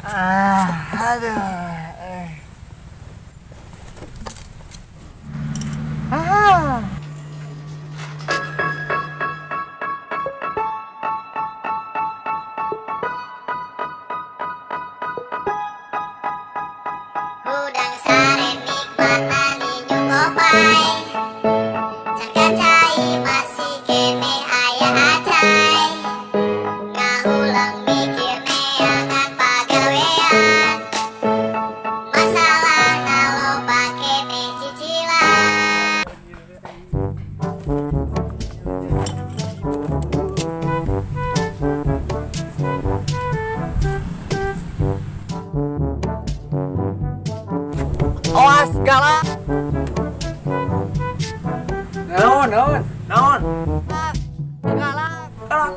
Ah, aduh. Eh. Ah. Hudang sare nikmatna nginum kopai. Can cai masih keneh aya acai. Ngahuleng mikir neangan pagawean. Masalahna loba keneh cicilan. Awas, galak. Naon, naon, naon? Galak. Galak.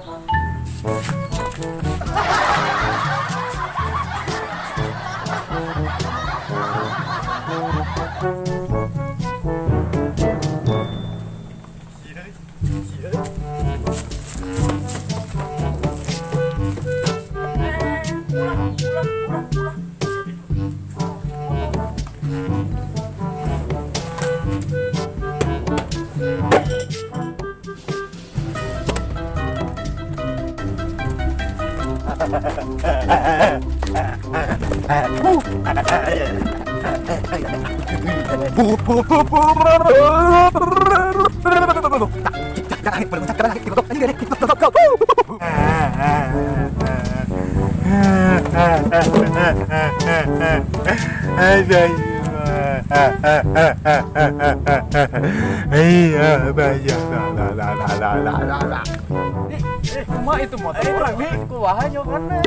Eh, kumaha itu motor urang nih? Kumaha nyokanna?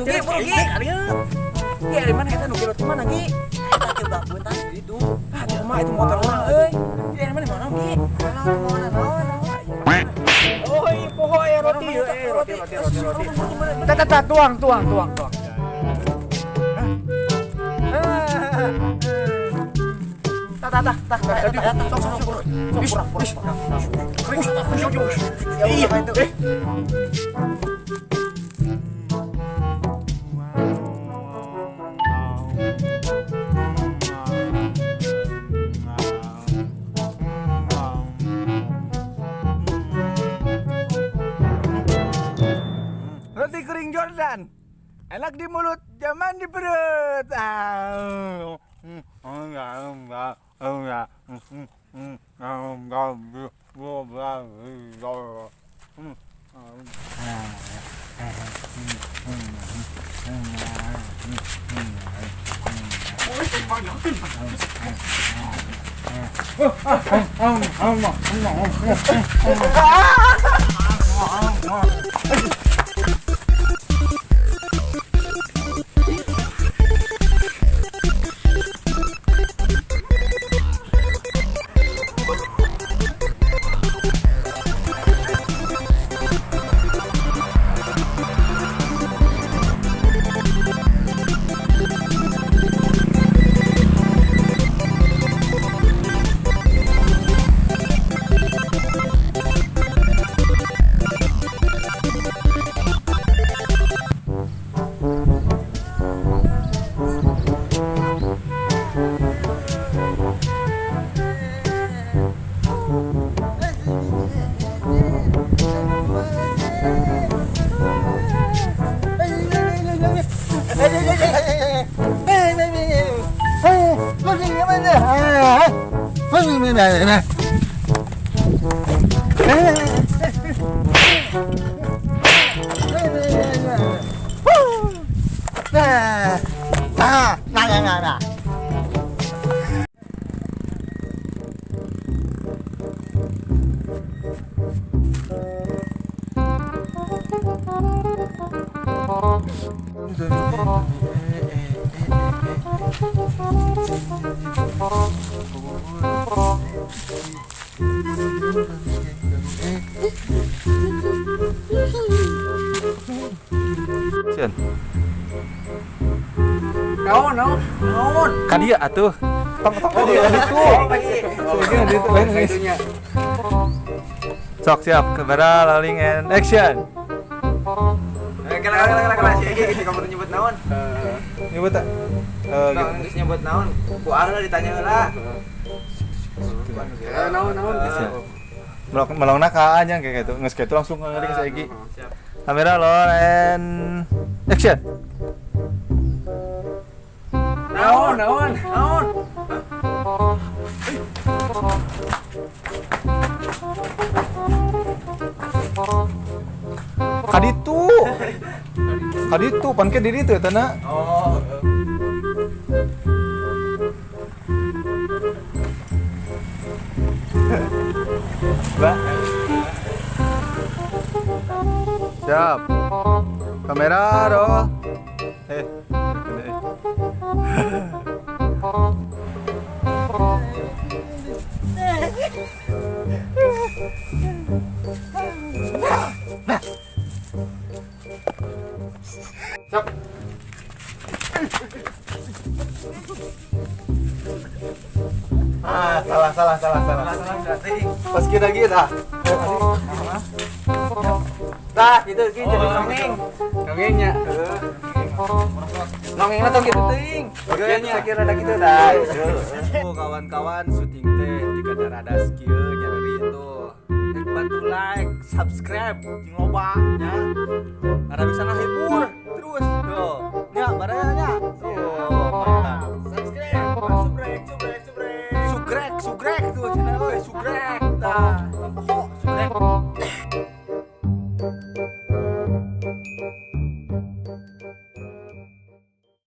Ini rugi, rugi. Iya, dari mana eta nu roti mana, Gi? Eta coba bentar itu. Ah, kumaha itu motor urang euy? Iya, dari mana mana, Gi? Naon, naon, naon. Oh, iya, poho ya roti, eh, roti, roti, roti, roti. Tah, tah, tah, tuang, tuang, tuang, tuang. Tah, tah, tah, tah, tah, tah, tah, sok, sok, sok, sok, pura, pura. Iya, itu. Roti kering Jordan. Enak di mulut, nyaman di perut. Ah. Action. Naon, naon, naon. Ka dieu atuh. Tong tong ka dieu ditu. Sini ditu lain guys. Sok siap, kamera rolling and action. Kala kala kala kala si Egi gitu kamu nyebut naon? Nyebut tak? Eh gitu. Geus nyebut naon? Ku Arla ditanya heula. Naon naon. Melong melongna ka nya kayak gitu. Geus kitu langsung ngeri ke si Egi. Siap. Kamera roll and action. Naon naon naon. Kaditu. Kaditu pan ke di ditu eta na. Oh. Mbak. Siap. Kamera roll. Eh. Eh. Siap. Ah, salah salah salah salah. Pas kita gitu ah. Tah, gitu gitu jadi dongeng. Dongengnya. Dongengna tong kitu teuing. Oke, saya kira ada gitu dah. Oh, kawan-kawan syuting teh jika rada kieu nyari itu. Bantu like, subscribe, jeung loba nya. Ada bisa ngahibur terus tuh. Nya baraya nya. Tuh, mantap. Subscribe, subrek, subrek, subrek. Sugrek, sugrek tuh cenah euy, sugrek tah. Lampu sugrek.